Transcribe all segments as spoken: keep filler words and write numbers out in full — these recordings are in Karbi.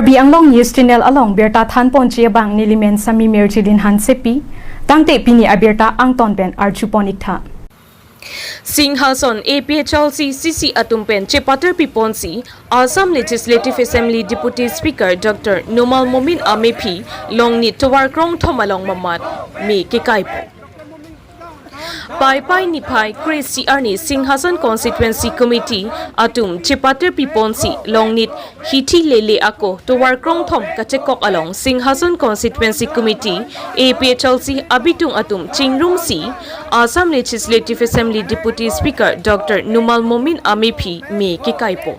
Karbi Anglong News Channel along birta thanponji abang nelimen Sami Mirjilin Hansepi, tangte pini abirta angton pen arjupon iktha. Singhason A P H L C C C atum pen chepater piponsi Assam Legislative Assembly Deputy Speaker Doctor Numal Momin amephi longnit tovar krongthom along mamat me kekaipo. Paipai niphai kre-isi arni Singhason Constituency Committee atum chepater piponsi longnit hithi lele ako tovar krongthom kachekok along Singhason Constituency Committee A P H L C abitung atum chingrumsi Assam Legislative Assembly Deputy Speaker Doctor Numal Momin amephi me kekaipo.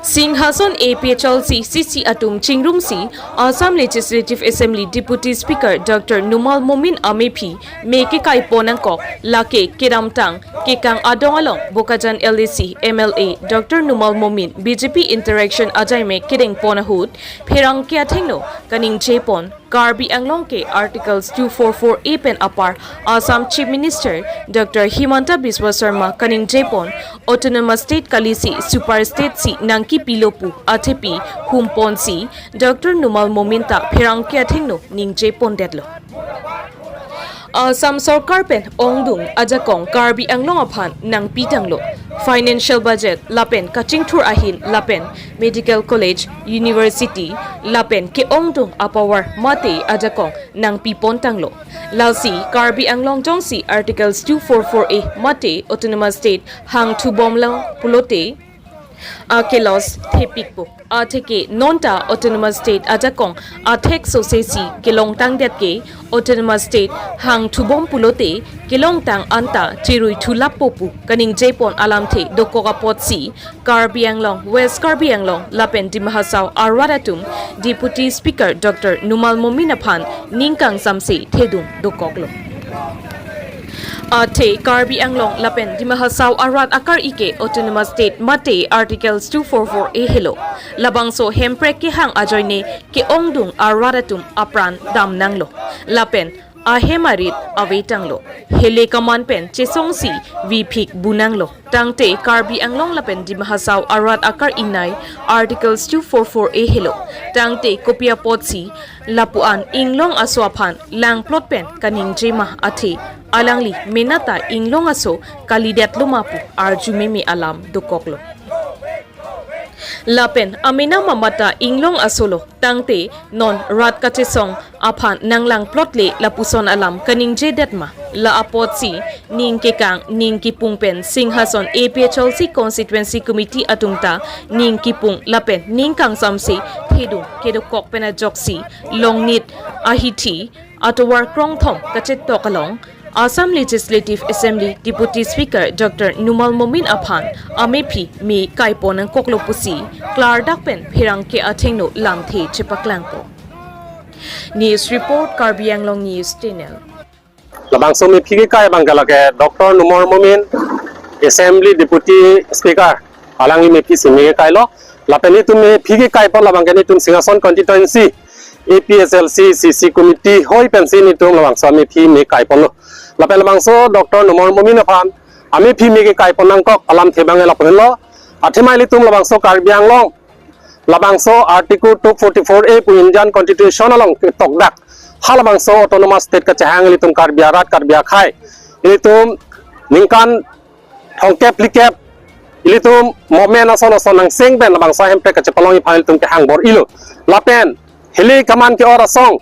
Singhason A P H L C C C atum chingrumsi Assam Legislative Assembly Deputy Speaker Doctor Numal Momin amephi me kekaipo nangkok, lake kedamtang kekang adong along Bokajan L A C M L A Doctor Numal Momin B J P interaction ajai me kedengpon ahut pherangke athengno kaningjepon, Karbi Anglong ke Articles two four four A pen apar Assam Chief Minister Doctor Himanta Biswa Sarma kaningjepon, Autonomous State kalisi Super State si nangkipilo pu athepi humponsi Doctor Numal Momin ta pherangke athengno ningjepondetlo. Assam Sorkar pen ongdung ajakong Karbi Anglong aphan nangpitanglo. Financial budget lapen kachingthur ahin lapen medical college, university lapen ke-ongdung apower mate ajakong nangpipontanglo. Lasi Karbi Anglong jongsi Articles two four four A mate Autonomous State hangthubomlo pulote akelos thepikpo. Atheke nonta Autonomous State ajakong athek sosesi kelongtangdet ke Autonomous State hangthubom pulote kelongtang anta cherui thulappo pu kaningjepon alamthe dokok apotsi Karbi Anglong, West Karbi Anglong lapen Dima Hasao arat atum Deputy Speaker Doctor Numal Momin aphan ning kangsamse thedung dokoklo. Athe Karbi Anglong lapen Dima Hasao arat akar-i ke Autonomous State mate Articles two four four A helo. Labangso hemprek kehang ajoine ke-ongdung arat atum apran damnanglo. Lapen ahem arit avetanglo. Hele kaman pen chesongsi viphik bunanglo. Tangte Karbi Anglong lapen Dima Hasao arat akar-inei Articles two four four A helo. Tangte kopi apotsi lapu-an inglong aso aphan langplot pen kaningje ma athe alangli menata inglong aso kalidetlo ma pu arju meme alam dokoklo. Lapen amena mamata inglong asolo, tangte non rat kachesong aphan nanglangplot le lapuson alam kaningjedet ma. La apotsi ning kekang ning kipung pen Singhason A P H L C Constituency Committee atum ta ning kipung lapen ning kangsamse thedung kedokok pen ajoksi longnit ahithi atovar krongthom kachetok along Assam Legislative Assembly Deputy Speaker Doctor Numal Momin aphan amephi me kaipon nangkoklo pusi klardak pen pherangke athengno lamthe chepaklangpo. News report, Karbi Anglong News Channel. Labangso mephi kekai abang ke lake Doctor Numal Momin, Assembly Deputy Speaker, alangli mephi si me kekailo. Lapen itum mephi kekaipo labang ke itum Singhason Constituency A P H L C C C Committee hoi pensi itum labangso mephi me kaiponlo. Lapen labangso Doctor Numal Momin aphan amephi me kekaipon nangkok alamthe abang lapu henlo. Athema ilitum labangso Karbi Anglong labangso Article two forty-four A pu Indian Constitution along ketokdak, ha labangso Autonomous State kachehang ilitum Karbi arat, Karbi akhei, ilitum ningkan thomkep phlikep ilitum momen ason ason nangseng pen labangso hemprek kachepalongji aphan ilitum kehang bor-ilo. Lapen hele kaman ke-or asong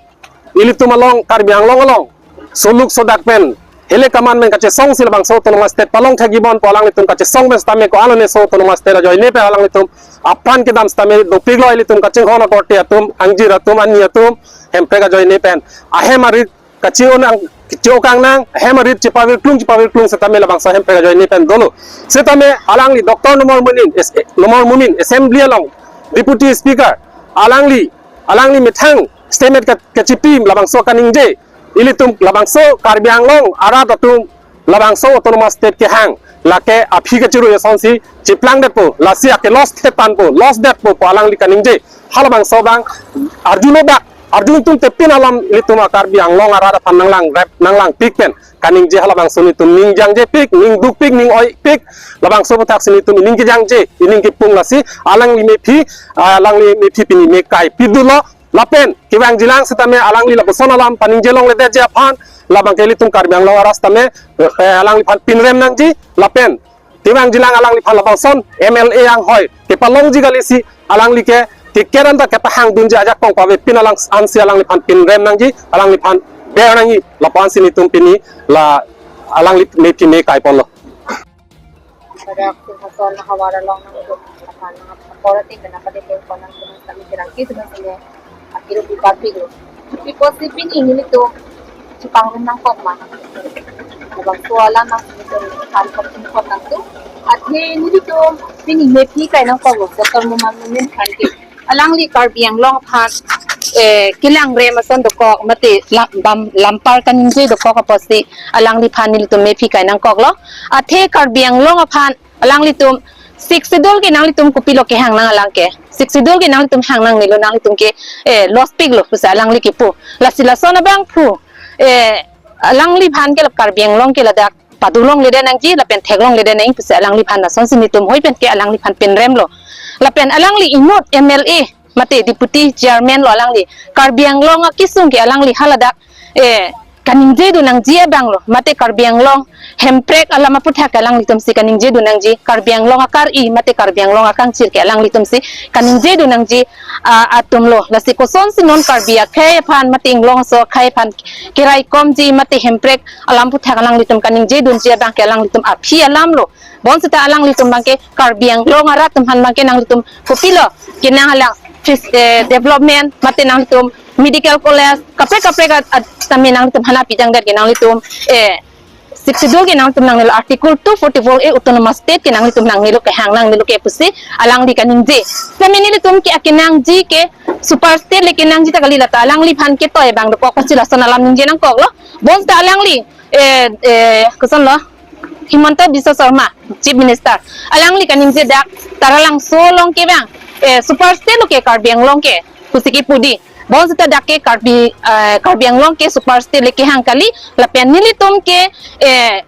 ilitum along, Karbi Anglong along soluk sodak pen hele kaman pen kachesongsi labangso Autonomous State palong thekji bon pu alanglitum kachesong pen setame ko-an lo ne so Autonomous State ajoine pen alanglitum apran kedam setame dopiklo, ilitum kachinghon akorte atum, angjir atum, ani atum, hemprek ajoine pen ahem arit kache-o nang, kache-o kang nang, ahem arit chepavirklung, chepavirklung setame labangso hemprek ajoine pen dolo. Setame alangli Doctor Numal Momin, S-, Numal Momin, Assembly along Deputy Speaker, alangli, alangli methang statement ka-, kachipi labangso kaningje, ilitum labangso Karbi Anglong arat atum labangso Autonomous State kehang lake aphi kachirui asonsi chiplangdetpo, lasi ake loss thetanpo, loss detpo pu alangli kaningje. Ha labangso abang arjulo dak Arjulong tum te pini alam ilitum a Karbi Anglong arat aphan nanglang rep, nanglang pik pen kaningje halabangso nelitum ning jangjepik, ning dukpik, ning oipik, labangso aputhak si nelitum ining kejangje, ining kepung lasi, alangli mephi, alangli mephi pini me kai pidunlo, lapen kevangjilang setame alangli lapuson alam paningje longledetji aphan, labang ke ilitum Karbi Anglong arat setame, eh, alangliphan pinrem nangji, lapen kevangjilang alangliphan labangson M L A anghoi kepalongji kali si alangli ke kekeran ta kepahang dunji ajakong pave pini alang ansi alangliphan pinrem nangji, alangliphan ber nangji, lapu-an si nelitum pini la alangli mephi me kaiponlo. Pada Singhason havar along nang apor ating kena pada pen konang kena kami kirang ki teman sini akhirnya bupati lo. People si pini nelitum chepangrum nangkok ma. Labangso alam nang nelitum kan kok nangtum. Athe nelitum pini mephi kai nangkok lo. Doctor Moman Momin aphan ke. Alangli Karbi Anglong aphan, eh, kelang rem ason dokok mate la-, bam lampar kaningje dokok apotsi alangliphan nelitum mephi kai nangkoklo. Athe Karbi Anglong aphan alanglitum Sixth Schedule ke nanglitum kopilo kehang nang alang ke. Sixth Schedule ke nanglitum hang nangnelo, nanglitum ke, eh, loss piklo pusi alangli kepu. Lasi lason abangphu, eh, alangliphan ke la Karbi Anglong ke ladak padulongledet nangji lapen theklongledet nang pusi alangliphan lasonsi nelitum hoi pen ke alangliphan pinremlo. Lapen alangli inut M L A mate deputy chairman lo alangli. Karbi Anglong akesung ke alangli haladak, eh, kaningje dun nangji abanglo. Mate Karbi Anglong hemprek alam aputhak alanglitum si kaningje dun nangji. Karbi Anglong akari mate Karbi Anglong akangchir ke alanglitum si kaningje dun nangji, ah, atumlo. Lasi kosonsi non Karbi akhei aphan mate inglong aso akhei aphan keraikomji mate hemprek alam aputhak alanglitum kaningje dunji abang ke alanglitum aphi alamlo. Bonsita alanglitum abang ke Karbi Anglong arat atum aphan abang ke nanglitum kopilo kenang alang fis-, eh, development mate nanglitum medical college kaprek kaprek at, at tame nanglitum aphan apidangdet ke nanglitum, eh, Sixth Schedule ke nanglitum nangnelo, Article two forty-four A Autonomous State ke nanglitum nangnelo, kehang nangnelo ke pusi alangli kaningje. Tame nelitum ke akenangji ke super state le kenangji ta kali, lata alangliphan ketoi abang dokok pusi lason alam ningje nangkoklo. Bonsita alangli, eh, eh, kosonlo, Himanta Biswa Sarma, Chief Minister. Alangli kaningje dak Taralangso along ke abang, eh, super state lo ke Karbi Anglong ke pusi kepu di. Bonsita dak ke Karbi, eh, Karbi Anglong ke super state le kehang kali, lapen nelitum ke, eh,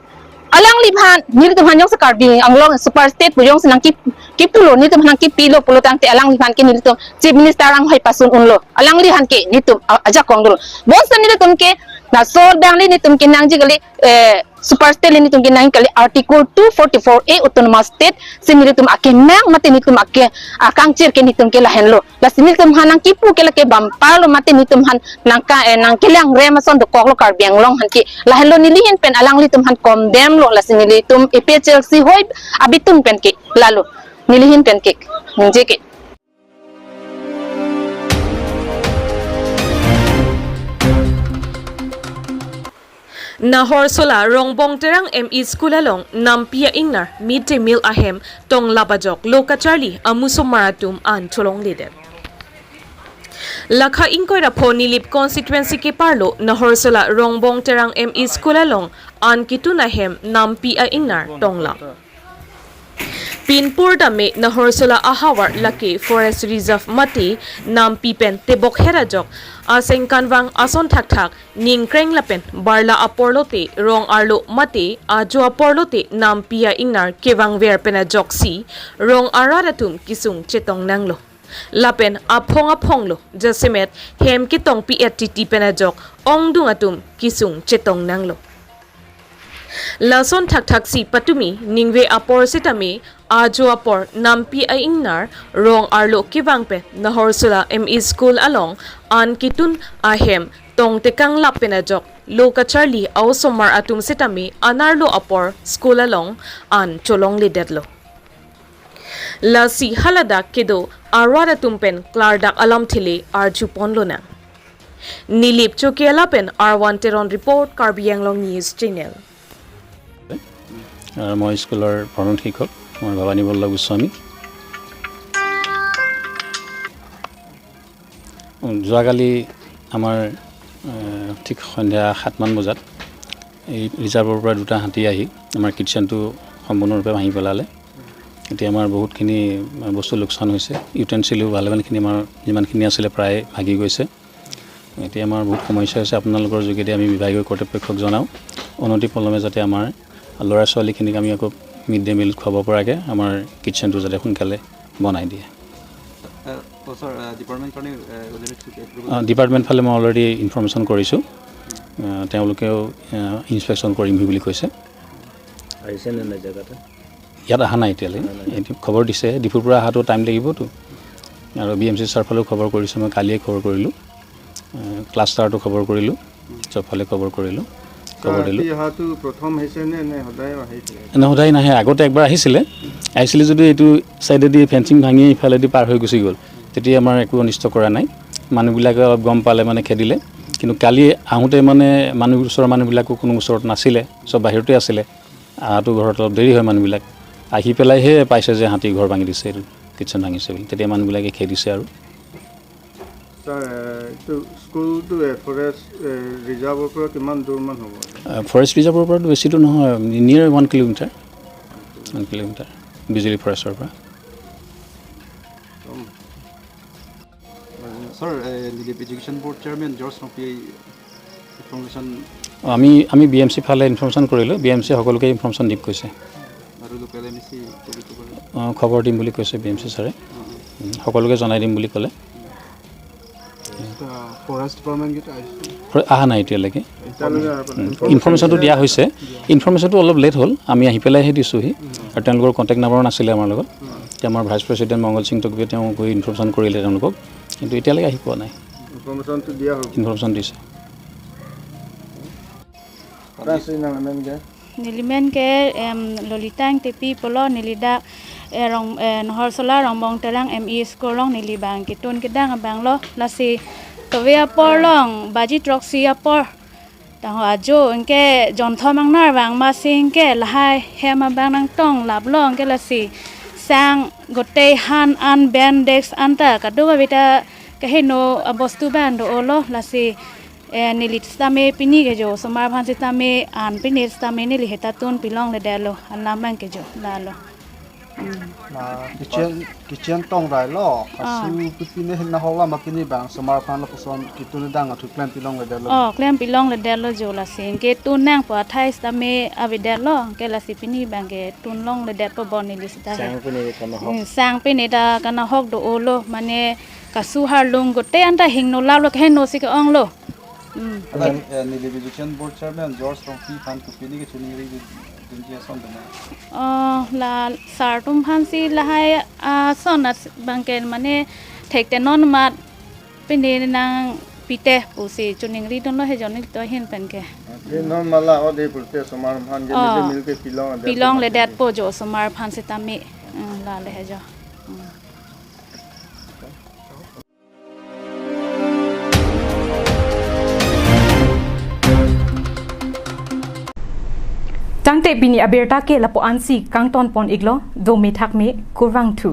alangliphan, nelitum aphan jongsi Karbi Anglong super state pu jongsi nangkep-, kepulo, nelitum aphan nangkepilo pulo tangte alangliphan ke nelitum Chief Minister anghoi pasun unlo. Alangliphan ke nelitum a-, ajakong dolo. Bonsita nelitum ke laso abang le nelitum kenangji kali, eh, super state le nelitum kenang kali Article two forty-four A Autonomous State si nelitum akenang mate nelitum ake akangchir ke nelitum ke lahenlo. Lasi nelitum aphan nangkepu ke lake bumper lo mate nelitum aphan nangka, eh, nangkelang rem ason dokoklo Karbi Anglong aphan ke. Lahenlo nelihin pen alanglitum aphan condemn lo, lasi nelitum A P H L C hoi abitung pen ke lalo. Nelihin pen ke ningje ke. Nahorsola Rongbong Terang M E School along nampi a-ingnar mid day meal ahem tonglap ajok lo kacharli amu osomar atum an cholongledet. Lakha ingkoi ra pho Nilip constituency keparlo Nahorsola Rongbong Terang M E School along an ketun ahem nampi a-ingnar tonglap. Pinpur tame Nahorsola ahavar lake Forest Reserve mate nampi pen tebok her ajok aseng kanvang ason thakthak ningkreng lapen barla apor lote rong arlo mate ajo apor lote nampi a-ingnar kevangver pen ajoksi rong arat atum kesung chetong nanglo. Lapen aphong aphong lo jasemet hem ketongpi-et titi pen ajok ongdung atum kesung chetong nanglo. Lason thakthaksi patumi ningve apor sitame ajo apor nampi a-ingnar rong arlo kevang pen Nahorsola M E School along an ketun ahem tongtekang lap pen ajok lo kacharli a-osomar atum sitame anerlo apor school along an cholongledetlo. Lasi haladak kedo arat atum pen klardak alamthe le arjupon lonang. Nilip Chokiala pen R one Teron report, Karbi Anglong News Channel. আৰু মই স্কুলৰ প্ৰধান শিক্ষক, মই ভৱানী বল্লভ গোস্বামী। যোৱাকালি আমাৰ, এ, ঠিক সন্ধিয়া সাতমান বজাত এই ৰিজাৰ্ভৰ পৰা দুটা হাতী আহি আমাৰ কিটচেনটো সম্পূৰ্ণৰূপে ভাঙি পেলালে। এতিয়া আমাৰ বহুতখিনি বস্তু লোকচান হৈছে। ইউটেনচিলো ভালেমানখিনি, আমাৰ যিমানখিনি আছিলে, প্ৰায় ভাগি গৈছে। এতিয়া আমাৰ বহুত সমস্যা হৈছে। আপোনালোকৰ যোগেদি আমি বিভাগীয় কৰ্তৃপক্ষক জনাওঁ, অনতিপলমে যাতে আমাৰ ল'ৰা ছোৱালীখিনিক আমি আকৌ মিড ডে মিল খুৱাব পৰাকৈ আমাৰ কিটচেনটো যাতে সোনকালে বনাই দিয়ে। ডিপাৰ্টমেণ্ট কাৰণে এপ্ৰুভেল ডিপাৰ্টমেণ্ট ফালে মই অলৰেডি ইনফৰ্মেশ্যন কৰিছোঁ। আহ, তেওঁলোকেও ইনস্পেকশ্যন কৰিম বুলি কৈছে। আহিছেনে নাই জেগাতে? ইয়াত অহা নাই এতিয়ালৈকে। এতিয়া খবৰ দিছে, ডিফুৰ পৰা অহাটো টাইম লাগিবতো। আৰু বি এম চি ছাৰ ফালেও খবৰ কৰিছোঁ, মই কালিয়ে খবৰ কৰিলোঁ। আহ, ক্লাষ্টাৰটো খবৰ কৰিলোঁ, চব ফালে খবৰ কৰিলোঁ, খবৰ দিলোঁ। ৰাতি অহাটো প্ৰথম হৈছে নে নে সদায় আহিছিলে? এনে সদায় নাহে, আগতে একবাৰ আহিছিলে। আহিছিলে যদিও এইটো ছাইডেদি ফেঞ্চিং ভাঙি ইফালেদি পাৰ হৈ গুচি গ'ল। তেতিয়া আমাৰ একো অনিষ্ট কৰা নাই। মানুহবিলাকে অলপ গম পালে মানে খেদিলে। কিন্তু কালি আহোঁতে মানে মানুহ, ওচৰৰ মানুহবিলাকো কোনো ওচৰত নাছিলে, চব বাহিৰতে আছিলে। অহাটো ঘৰত অলপ দেৰি হয় মানুহবিলাক। আহি পেলাইহে পাইছে যে হাতী ঘৰ ভাঙি দিছে, এইটো কিটচেন ভাঙিছে বুলি। তেতিয়া মানুহবিলাকে খেদিছে আৰু। ছাৰ, এইটো স্কুলটো ফৰেষ্ট ৰিজাৰ্ভৰ পৰা কিমান দূৰমান হ'ব? আহ, ফৰেষ্ট ৰিজাৰ্ভৰ পৰাতো বেছি দূৰ নহয়, near one kilometre. One kilometre Bijuli ফৰেষ্টৰ পৰা। Sir, Nilip education board chairman George ৰংপিয়ে ইনফৰ্মেশ্যন আমি আমি বি এম চি ফালে ইনফৰ্মেশ্যন কৰিলোঁ। বি এম চি সকলোকে ইনফৰ্মেশ্যন দিম কৈছে। আৰু লোকেল এম ই চি পবিত্ৰ বৰা আহ, খবৰ দিম বুলি কৈছে বি এম চি ছাৰে। উম, সকলোকে জনাই দিম বুলি ক'লে। ফৰেষ্ট ডিপাৰ্টমেণ্টকেইটা আহিছে। ফৰে- অহা নাই এতিয়ালৈকে। এতিয়ালৈকে আৰু ইনফৰ্মেশ্যনটো দিয়া হৈছে। ইনফৰ্মেশ্যনটো অলপ লেট হ'ল, আমি আহি পেলাইহে দিছোঁহি। আৰু তেওঁলোকৰ কণ্টেক্ট নাম্বাৰো নাছিলে আমাৰ লগত। এতিয়া আমাৰ ভাইচ প্ৰেচিডেণ্ট মংগল সিং টকীয়ে তেওঁ গৈ ইনফৰ্মেশ্যন কৰিলে তেওঁলোকক, কিন্তু এতিয়ালৈকে আহি পোৱা নাই। ইনফৰ্মেশ্যনটো দিয়া হ'ব। ইনফৰ্মেশ্যন দিছে। Nelimen ke em, Lolita Engtipi pulo, neli dak eh, rong eh, Nohorsola Rongbong Terang M E School along neli bang ketun kedang abang lo, lasi kave apor along baji throksi apor tangho ajo anke jonthom angnar vang masi anke lahai hem abang nangtong lap lo anke lasi sang gotei han an bench desk anta kadokave ta kaheno abostu abang do-o lo, lasi eh, neli sitame pini ke jo osomar aphan sitame an pini sitame neli heta tun pilongledetlo, alam abang ke jo lalo. Na kitchen kitchen tong rai lo, kasu pipine hin na hola ma pini bang osomar aphan lapuson ketun dang athu klem pilongledetlo. Oh, klem pilongledetlo jo, lasi anke tun nangpo athai sitame avedetlo, anke lasi pini abang ke tunlongledetpo bon neli sita he. Sang pini kana hok. Hmm, sang pini ta kana hok do-o lo, mane kasu harlung gotei anta hingno lap lo, kaheno si ke-ong lo. Hmm. Nilipi Education Board Chairman George Rongpi aphan kopine kachiningri dunji ason dona? Oh, la sar atum aphan si lahai ason abang ke mane thekte non mat pine nangpite pusi chiningri dunlo he jo nelitum ahin pen ke. Ye non mala ode pulote osomar aphan ke Ah. mil mil ke pilong ada. Pilongledetpo jo osomar aphan sitame. Hmm, lale he jo. Hmm. Tangte pini abirta ke lapu-an si kangton pon iklo, dome thakme, kurvangthu.